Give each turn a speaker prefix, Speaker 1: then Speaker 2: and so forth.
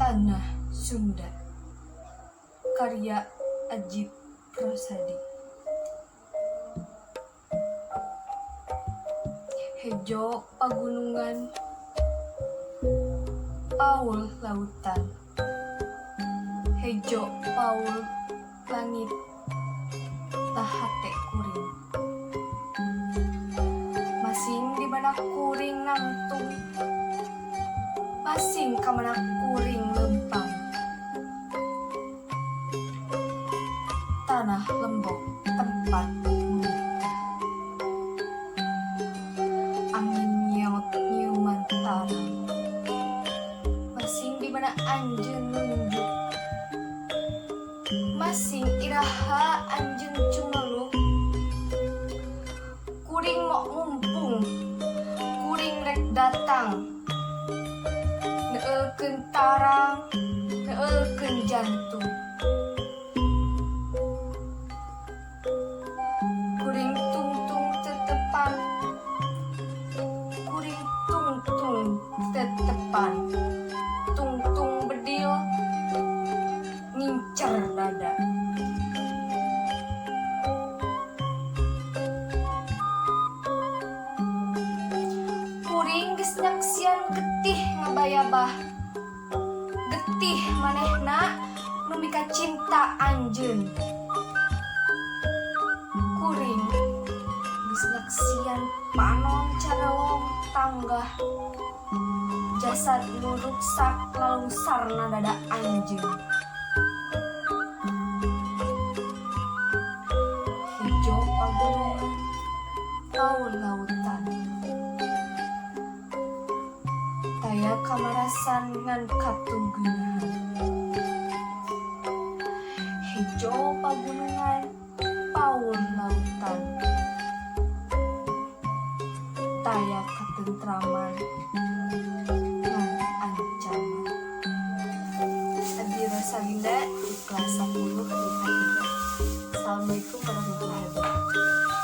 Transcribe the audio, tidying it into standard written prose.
Speaker 1: Tanah Sunda, karya Ajip Rosadi. Hejo pagunungan, paul lautan. Hejo paul langit, tahate kuring. Masing di mana kuring nangtung, masing ka mana kuring lempang. Tanah lembok tempat menikah. Angin nyiot nyiuman tarang. Masing di mana anjeun nunjuk. Masing iraha anjeun cumeluk. Kuring mok mumpung, kuring rek datang. Neueulkeun tarang, neueulkeun jantung. Kuring tungtung tetepan, kuring tungtung tetepan. Tungtung bedil, ngincer dada. Kuring geus nyaksian getih ngabayabah. Getih manehna nu mikacinta anjeun. Kuring geus nyaksian panon carelong tanggah. Jasad nu ruksak lalungsarna dada anjeun. Hejo pagunungan, paul lautan. Taya kamarasan ngan katugeunahan. Hejo pagunungan, paul lautan. Taya katentraman ngan ancaman. Abdi Rosalinda di kelas 10 BK 3. Assalamualaikum warahmatullahi wabarakatuh.